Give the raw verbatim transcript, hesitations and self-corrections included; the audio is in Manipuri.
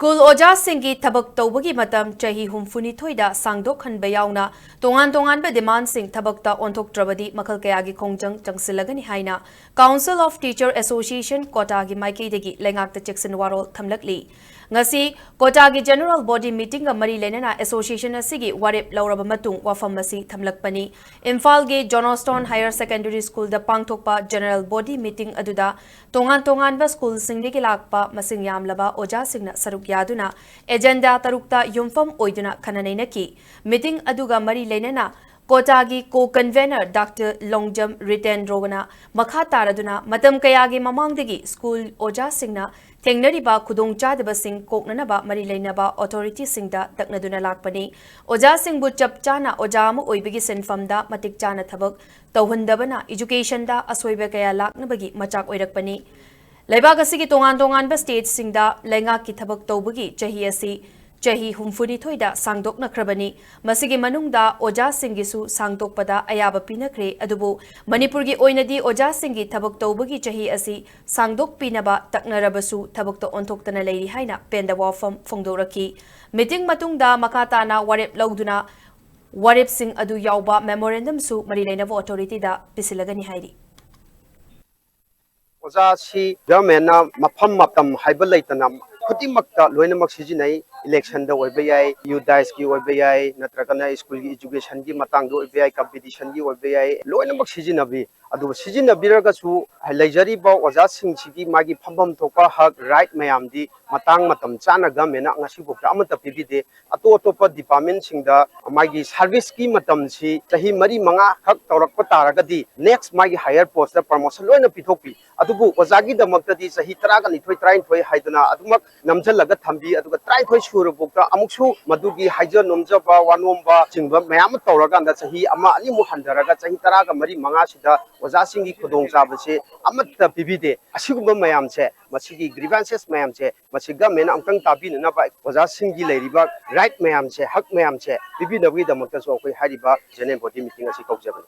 ꯁ꯭ꯀꯨꯜ ꯑꯣꯖꯥꯁꯤꯡꯒꯤ ꯊꯕꯛ ꯇꯧꯕꯒꯤ ꯃꯇꯝ ꯆꯍꯤ ꯍꯨꯝꯐꯨꯅꯤꯊꯣꯏꯗ ꯁꯥꯡꯗꯣꯛꯍꯟꯕ ꯌꯥꯎꯅ ꯇꯣꯉꯥꯟ ꯇꯣꯉꯥꯟꯕ ꯗꯤꯃꯥꯟꯁꯤꯡ ꯊꯕꯛꯇ ꯑꯣꯟꯊꯣꯛꯇ꯭ꯔꯕꯗꯤ ꯃꯈꯜ ꯀꯌꯥꯒꯤ ꯈꯣꯡꯖꯪ ꯆꯪꯁꯤꯜꯂꯒꯅꯤ ꯍꯥꯏꯅ Council of Teacher Association ꯀꯣꯇꯥꯒꯤ ꯃꯥꯏꯀꯩꯗꯒꯤ ꯂꯩꯉꯥꯛꯇ ꯆꯦꯛꯁꯤꯟ ꯋꯥꯔꯣꯜ ꯊꯝꯂꯛꯂꯤ꯫ ꯉꯁꯤ ꯀꯣꯇꯥꯒꯤ General Body Meetingꯒ ꯃꯔꯤ ꯂꯩꯅꯅ association ꯑꯁꯤꯒꯤ ꯋꯥꯔꯦꯞ ꯂꯧꯔꯕ ꯃꯇꯨꯡ ꯋꯥꯐꯝ ꯑꯁꯤ ꯊꯝꯂꯛꯄꯅꯤ꯫ ꯏꯝꯐꯥꯜꯒꯤ Johnston Higher Secondary Schoolꯗ ꯄꯥꯡꯊꯣꯛꯄ General Body Meeting ꯑꯗꯨꯗ ꯇꯣꯉꯥꯟ ꯇꯣꯉꯥꯟꯕ ꯁ꯭ꯀꯨꯜꯁꯤꯡꯗꯒꯤ ꯂꯥꯛꯄ ꯃꯁꯤꯡ ꯌꯥꯝꯂꯕ ꯑꯣꯖꯥꯁꯤꯡꯅ ꯁꯔꯨꯛ ꯌꯥꯗꯨꯅ agenda ꯇꯔꯨꯛꯇ ꯌꯨꯝꯐꯝ ꯑꯣꯏꯗꯨꯅ ꯈꯟꯅ ꯅꯩꯅꯈꯤ꯫ Meeting ꯑꯗꯨꯒ ꯃꯔꯤ ꯂꯩꯅꯅ ꯀꯣꯇꯥꯒꯤ co-convenor Doctor ꯂꯣꯡꯖꯝ ꯔꯤꯇꯦꯟꯗ꯭ꯔꯣꯅ ꯃꯈꯥ ꯇꯥꯔꯗꯨꯅ ꯃꯇꯝ ꯀꯌꯥꯒꯤ ꯃꯃꯥꯡꯗꯒꯤ ꯁ꯭ꯀꯨꯜ ꯑꯣꯖꯥꯁꯤꯡꯅ ꯊꯦꯡꯅꯔꯤꯕ ꯈꯨꯗꯣꯡꯆꯥꯗꯕꯁꯤꯡ ꯀꯣꯛꯅꯅꯕ ꯃꯔꯤ ꯂꯩꯅꯕ authorityꯁꯤꯡꯗ ꯇꯛꯅꯗꯨꯅ ꯂꯥꯛꯄꯅꯤ꯫ ꯑꯣꯖꯥꯁꯤꯡꯕꯨ ꯆꯞ ꯆꯥꯅ ꯑꯣꯖꯥ ꯑꯃ ꯑꯣꯏꯕꯒꯤ ꯁꯤꯟꯐꯝꯗ ꯃꯇꯤꯛ ꯆꯥꯅ ꯊꯕꯛ ꯇꯧꯍꯟꯗꯕꯅ educationꯗ ꯑꯁꯣꯏꯕ ꯀꯌꯥ ꯂꯥꯛꯅꯕꯒꯤ ꯃꯆꯥꯛ ꯑꯣꯏꯔꯛꯄꯅꯤ꯫ ꯂꯩꯕꯥꯛ ꯑꯁꯤꯒꯤ ꯇꯣꯉꯥꯟ ꯇꯣꯉꯥꯟꯕ stateꯁꯤꯡꯗ ꯂꯩꯉꯥꯛꯀꯤ ꯊꯕꯛ ꯇꯧꯕꯒꯤ ꯆꯍꯤ ꯑꯁꯤ ꯆꯍꯤ ꯍꯨꯝꯐꯨꯅꯤꯊꯣꯏꯗ ꯁꯥꯡꯗꯣꯛꯅꯈ꯭ꯔꯕꯅꯤ꯫ ꯃꯁꯤꯒꯤ ꯃꯅꯨꯡꯗ ꯑꯣꯖꯥꯁꯤꯡꯒꯤꯁꯨ ꯁꯥꯡꯗꯣꯛꯄꯗ ꯑꯌꯥꯕ ꯄꯤꯅꯈ꯭ꯔꯦ, ꯑꯗꯨꯕꯨ ꯃꯅꯤꯄꯨꯔꯒꯤ ꯑꯣꯏꯅꯗꯤ ꯑꯣꯖꯥꯁꯤꯡꯒꯤ ꯊꯕꯛ ꯇꯧꯕꯒꯤ ꯆꯍꯤ ꯑꯁꯤ ꯁꯥꯡꯗꯣꯛꯄꯤꯅꯕ ꯇꯛꯅꯔꯕꯁꯨ ꯊꯕꯛꯇ ꯑꯣꯟꯊꯣꯛꯇꯅ ꯂꯩꯔꯤ ꯍꯥꯏꯅ ꯄꯦꯟꯗꯕ ꯋꯥꯐꯝ ꯐꯣꯡꯗꯣꯔꯛꯈꯤ꯫ Meeting ꯃꯇꯨꯡꯗ ꯃꯈꯥ ꯇꯥꯅ ꯋꯥꯔꯦꯞ ꯂꯧꯗꯨꯅ ꯋꯥꯔꯦꯞꯁꯤꯡ ꯑꯗꯨ ꯌꯥꯎꯕ memorandumꯁꯨ ꯃꯔꯤ ꯂꯩꯅꯕ authorityꯗ ꯄꯤꯁꯤꯜꯂꯒꯅꯤ ꯍꯥꯏꯔꯤ꯫ ꯑꯣꯖꯥꯁꯤ governmentꯅ ꯃꯐꯝ ꯃꯇꯝ ꯍꯥꯏꯕ ꯂꯩꯇꯅ ꯈꯨꯗꯤꯡꯃꯛꯇ ꯂꯣꯏꯅꯃꯛ ꯁꯤꯖꯤꯟꯅꯩ꯫ Electionꯗ ꯑꯣꯏꯕ ꯌꯥꯏ, youth dayꯁꯀꯤ ꯑꯣꯏꯕ ꯌꯥꯏ, ꯅꯠꯇ꯭ꯔꯒꯅ ꯁ꯭ꯀꯨꯜꯒꯤ educationꯒꯤ ꯃꯇꯥꯡꯗ ꯑꯣꯏꯕ ꯌꯥꯏ, competitionꯒꯤ ꯑꯣꯏꯕ ꯌꯥꯏ, ꯂꯣꯏꯅꯃꯛ ꯁꯤꯖꯤꯟꯅꯕꯤ꯫ ꯑꯗꯨꯕꯨ ꯁꯤꯖꯤꯟꯅꯕꯤꯔꯒꯁꯨ ꯂꯩꯖꯔꯤꯕ ꯑꯣꯖꯥꯁꯤꯡꯁꯤꯒꯤ ꯃꯥꯒꯤ ꯐꯝꯐꯝ ꯊꯣꯛꯄ ꯍꯛ, right ꯃꯌꯥꯝꯗꯤ ꯃꯇꯥꯡ ꯃꯇꯝ ꯆꯥꯅ governmentꯅ ꯉꯁꯤꯐꯥꯎꯗ ꯑꯃꯠꯇ ꯄꯤꯕꯤꯗꯦ꯫ ꯑꯇꯣꯞ ꯑꯇꯣꯞꯄ departmentꯁꯤꯡꯗ ꯃꯥꯒꯤ serviceꯀꯤ ꯃꯇꯝꯁꯤ ꯆꯍꯤ ꯃꯔꯤ ꯃꯉꯥ ꯈꯛ ꯇꯧꯔꯛꯄ ꯇꯥꯔꯒꯗꯤ next ꯃꯥꯒꯤ higher postꯇ promotion ꯂꯣꯏꯅ ꯄꯤꯊꯣꯛꯄꯤ꯫ ꯑꯗꯨꯕꯨ ꯑꯣꯖꯥꯒꯤꯗꯃꯛꯇꯗꯤ ꯆꯍꯤ ꯇꯔꯥꯒ ꯅꯤꯊꯣꯏ, ꯇꯔꯥꯅꯤꯊꯣꯏ ꯍꯥꯏꯗꯅ ꯑꯗꯨꯃꯛ ꯅꯝꯁꯤꯜꯂꯒ ꯊꯝꯕꯤ꯫ ꯑꯗꯨꯒ ꯇꯔꯥꯅꯤꯊꯣꯏ ꯁꯨꯔꯕꯐꯥꯎꯗ ꯑꯃꯨꯛꯁꯨ ꯃꯗꯨꯒꯤ ꯍꯥꯏꯖ ꯅꯣꯝꯖꯕ, ꯋꯥꯅꯣꯝꯕ ꯆꯤꯡꯕ ꯃꯌꯥꯝ ꯑꯃ ꯇꯧꯔꯀꯥꯟꯗ ꯆꯍꯤ ꯑꯃ ꯑꯅꯤꯃꯨꯛ ꯍꯟꯊꯔꯒ ꯆꯍꯤ ꯇꯔꯥꯒ ꯃꯔꯤ ꯃꯉꯥꯁꯤꯗ ꯑꯣꯖꯥꯁꯤꯡꯒꯤ ꯈꯨꯗꯣꯡꯆꯥꯕꯁꯦ ꯑꯃꯠꯇ ꯄꯤꯕꯤꯗꯦ꯫ ꯑꯁꯤꯒꯨꯝꯕ ꯃꯌꯥꯝꯁꯦ, ꯃꯁꯤꯒꯤ grievances ꯃꯌꯥꯝꯁꯦ, ꯃꯁꯤ governmentꯅ ꯑꯃꯨꯛꯇꯪ ꯇꯥꯕꯤꯅꯅꯕ, ꯑꯣꯖꯥꯁꯤꯡꯒꯤ ꯂꯩꯔꯤꯕ right ꯃꯌꯥꯝꯁꯦ, ꯍꯛ ꯃꯌꯥꯝꯁꯦ ꯄꯤꯕꯤꯅꯕꯒꯤꯗꯃꯛꯇꯁꯨ ꯑꯩꯈꯣꯏ ꯍꯥꯏꯔꯤꯕ General Body Meeting ꯑꯁꯤ ꯀꯧꯖꯕꯅꯤ꯫